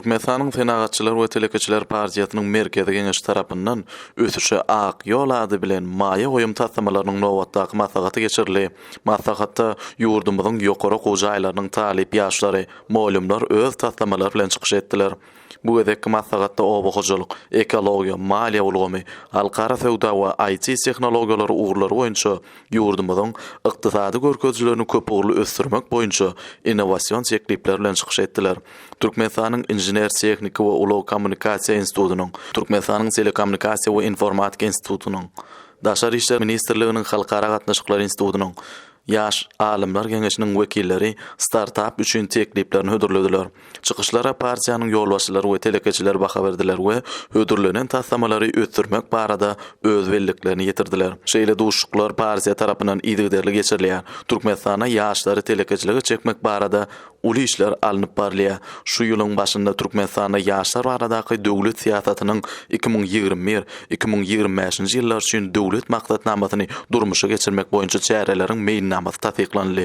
Türkmenistanyň Senagatçylar we telekeçiler partiýasynyň Merkezi Geňeşi tarapyndan Ösüşe ak ýol ady bilen maýa goýum taslamalarynyň nobatdaky maslahaty geçirildi. Maslahatda ýurdumyzyň ýokary okuw jaýlarynyň talyp ýaşlary, mugallymlar öz taslamalary bilen çykyş etdiler. Bu gezekki maslahatda oba hojalyk, ekologiýa, maliýe ulgamy, halkara söwda we IT-tehnologiýalary ugurlary boýunça ýurdumyzyň ykdysady görkezijilerini köpugurly ösdürmek boýunça innowasion teklipler bilen çykyş etdiler. Türkmenistanyň Inžener-tehniki we ulag-kommunikasiýa institutynyň, Türkmenistanyň Telekommunikasiýa we informatika institutynyň, Daşary işler ministrliginiň Halkara gatnaşyklary institutynyň, Ýaş alymlar geňeşiniň wekilleri startap üçin tekliplerini hödürlediler. Çykyşlara partiýanyň ýolbaşçylary we telekeçiler baha berdiler we hödürlenen taslamalary ösdürmek barada öz belliklerini ýetirdiler. Şeýle duşuşyklar partiýa tarapyndan yzygiderli geçirilýär. Türkmenistanda ýaşlary telekeçilige çekmek barada uly işler alnyp barylýar. Şu ýylyň başynda Türkmenistanda ýaşlar baradaky döwlet syýasatynyň 2021, 2025-nji ýyllar üçin döwlet maksatnamasyny durmuşa geçirmek boýunça çäreleriň meýilnamasy tassyklanyldy.